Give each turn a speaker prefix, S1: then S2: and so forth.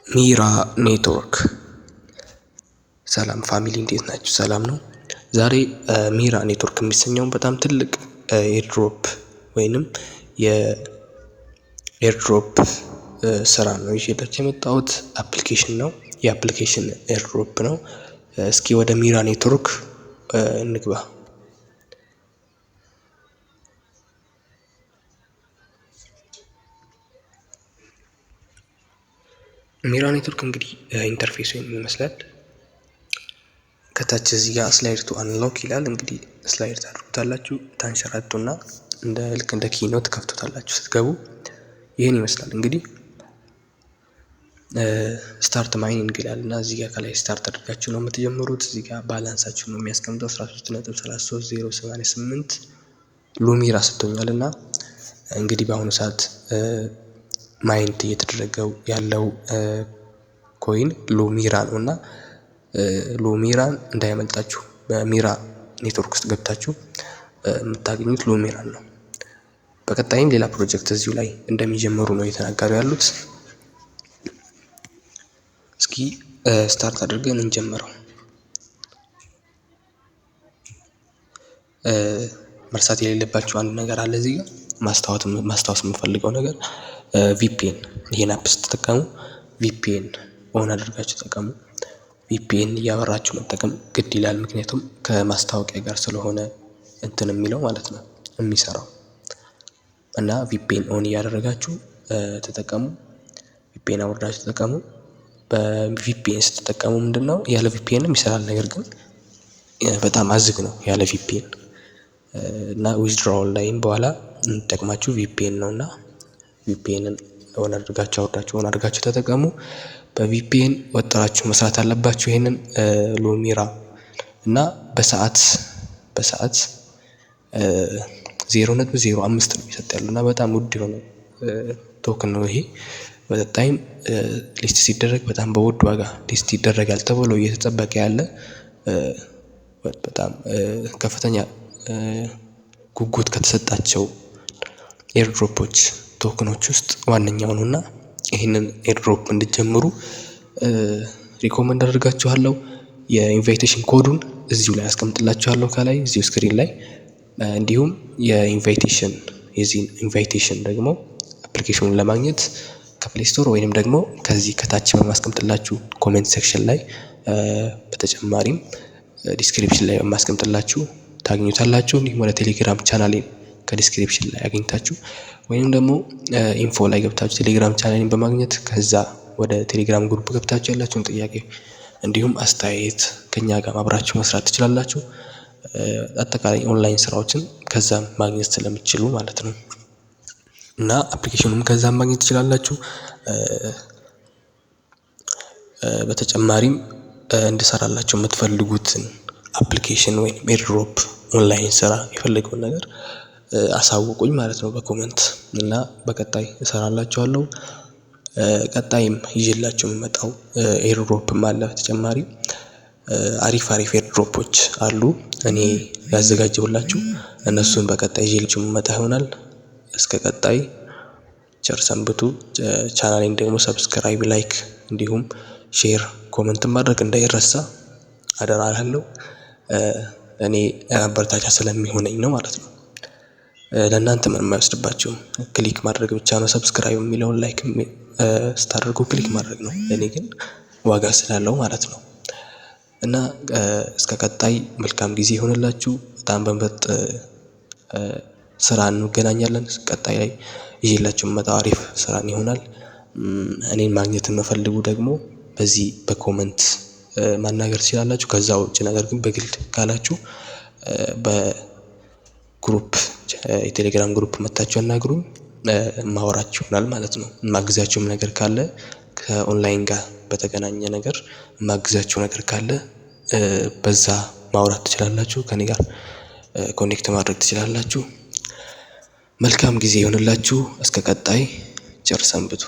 S1: ሚራ ኔትወርክ። ሰላም family እንዴት ናችሁ? ሰላም ነው። ዛሬ ሚራ ኔትወርክ የሚሰኘውን በጣም ትልቅ airdrop ወይንም የ airdrop ስራ ነው ይዤላችሁ የመጣሁት። Application ነው፣ የ application airdrop ነው። እስኪ ወደ ሚራ ኔትወርክ እንግባ። ሚራ ኔትወርክ እንግዲህ interface ኡ ይመስላል። ከታች እዚህ ጋር slide to unlock ይላል። እንግዲህ slide ታደርጉታላችሁ፣ ታንሸራቱና እንደ ልክ እንደ key ነው ትከፍቱታላችሁ ስትገቡ። ይህን ይመስላል እንግዲህ start mining ይላል እና እዚህ ጋር ከላይ start አድርጋችሁ ነው የምትጀምሩት። እዚህ ጋር balance ኣችሁ ነው የሚያስቀምጠው 13.33088 ሉሚራ ሰጥቶኛል። እና እንግዲህ በአሁኑ ሰዓት mine እየተደረገው ያለው coin ሉሚራ ነው እና ሉሚራን እንዳያመልጣችሁ። በሚራ ኔትወርክ ውስጥ ገብታችሁ የምታገኙት ሉሚራን ነው። በቀጣይም ሌላ ፕሮጀክት እዚሁ ላይ እንደሚጀምሩ ነው እየተናገሩ ያሉት። እስኪ start አድርገን እንጀምረው። መርሳት የሌለባችሁ አንድ ነገር አለ እዚህ ጋር ማስታወስ የምፈልገው ነገር VPN፣ ይሄን app ስትጠቀሙ VPN on አድርጋችሁ ተጠቀሙ። VPN እያበራችሁ መጠቀም ግድ ይላል። ምክንያቱም ከማስታወቂያ ጋር ስለሆነ እንትን የሚለው ማለት ነው የሚሰራው እና VPN on እያደረጋችሁ ተጠቀሙ። VPN አውርዳችሁ ተጠቀሙ። በ VPN ስትጠቀሙ ምንድነው ያለ VPN ም ይሰራል፣ ነገር ግን በጣም አዝግ ነው ያለ VPN እና withdrawal ላይም በኋላ እንጠቅማችሁ VPN ነው እና VPN ን on አድርጋችሁ አውርዳችሁ on አድርጋችሁ ተጠቀሙ። በ VPN ወጥራችሁ መስራት አለባችሁ ይሄንን ሉሚራ እና በሰዓት 0.05 ነው የሚሰጥ ያለው እና በጣም ውድ የሆነ token ነው ይሄ። በቀጣይም list ሲደረግ በጣም በውድ ዋጋ list ይደረጋል ተብሎ እየተጠበቀ ያለ በጣም ከፍተኛ ጉጉት ከተሰጣቸው airdrop ኦች token ኦች ውስጥ ዋነኛው ነው እና ይህንን airdrop እንድትጀምሩ recommend አድርጋችኋለሁ። የ invitation code ኡን እዚሁ ላይ አስቀምጥላችኋለሁ ከላይ እዚሁ screen ላይ፣ እንዲሁም የ invitation የዚህን invitation ደግሞ application ኡን ለማግኘት ከ Play Store ወይንም ደግሞ ከዚህ ከታች በማስቀምጥላችሁ comment section ላይ፣ በተጨማሪም description ላይ በማስቀምጥላችሁ ታገኙታላችሁ። እንዲሁም ወደ ቴሌግራም channel ኤን ከ description ላይ አግኝታችሁ ወይንም ደግሞ info ላይ ገብታችሁ ቴሌግራም ቻናሌን በማግኘት ከዛ ወደ ቴሌግራም group ገብታችሁ ያላችሁን ጥያቄ እንዲሁም አስተያየት ከኛ ጋር አብራችሁ መስራት ትችላላችሁ። አጠቃላይ ኦንላይን ስራዎችን ከዛም ማግኘት ስለምትችሉ ማለት ነው እና application ኡም ከዛም ማግኘት ትችላላችሁ። በተጨማሪም እንድሰራላችሁ የምትፈልጉትን application ወይም airdrop online ስራ የፈለገውን ነገር አሳውቁኝ ማለት ነው በ comment እና በቀጣይ እሰራላችኋለሁ። ቀጣይም ይዤላችሁ የምመጣው airdrop ም አለ። በተጨማሪ አሪፍ አሪፍ airdrop ኦች አሉ እኔ ያዘጋጀሁላችሁ፣ እነሱን በቀጣይ ይዤላችሁ የምመጣ ይሆናል። እስከ ቀጣይ ቸር ሰንብቱ። ቻናሌን ደግሞ subscribe፣ like እንዲሁም share፣ comment ማድረግ እንዳይረሳ አደራ እላለሁ። እኔ ማበረታቻ ስለሚሆነኝ ነው ማለት ነው። ለእናንተ ምንም አይወስድባችሁም። Click ማድረግ ብቻ ነው። Subscribe የሚለውን like ስታደርጉ click ማድረግ ነው። ለእኔ ግን ዋጋ ስላለው ማለት ነው። እና እስከ ቀጣይ መልካም ጊዜ ይሆንላችሁ። በጣም በምርጥ ስራ እንገናኛለን። ቀጣይ ላይ ይዤላችሁ የምመጣው አሪፍ ስራን ይሆናል። እኔን ማግኘት የምፈልጉ ደግሞ በዚህ በ comment ማናገር ትችላላችሁ። ከዛ ውጭ ነገር ግን በግል ካላችሁ በ group የቴሌግራም group መታችሁ አናግሩኝ፣ ማወራችሁ ይሆናል ማለት ነው። የማግዛችሁም ነገር ካለ ከኦንላይን ጋር በተገናኘ ነገር የማግዛችሁ ነገር ካለ በዛ ማውራት ትችላላችሁ። ከኔ ጋር connect ማድረግ ትችላላችሁ። መልካም ጊዜ ይሆንላችሁ። እስከ ቀጣይ ቸር ሰንብቱ።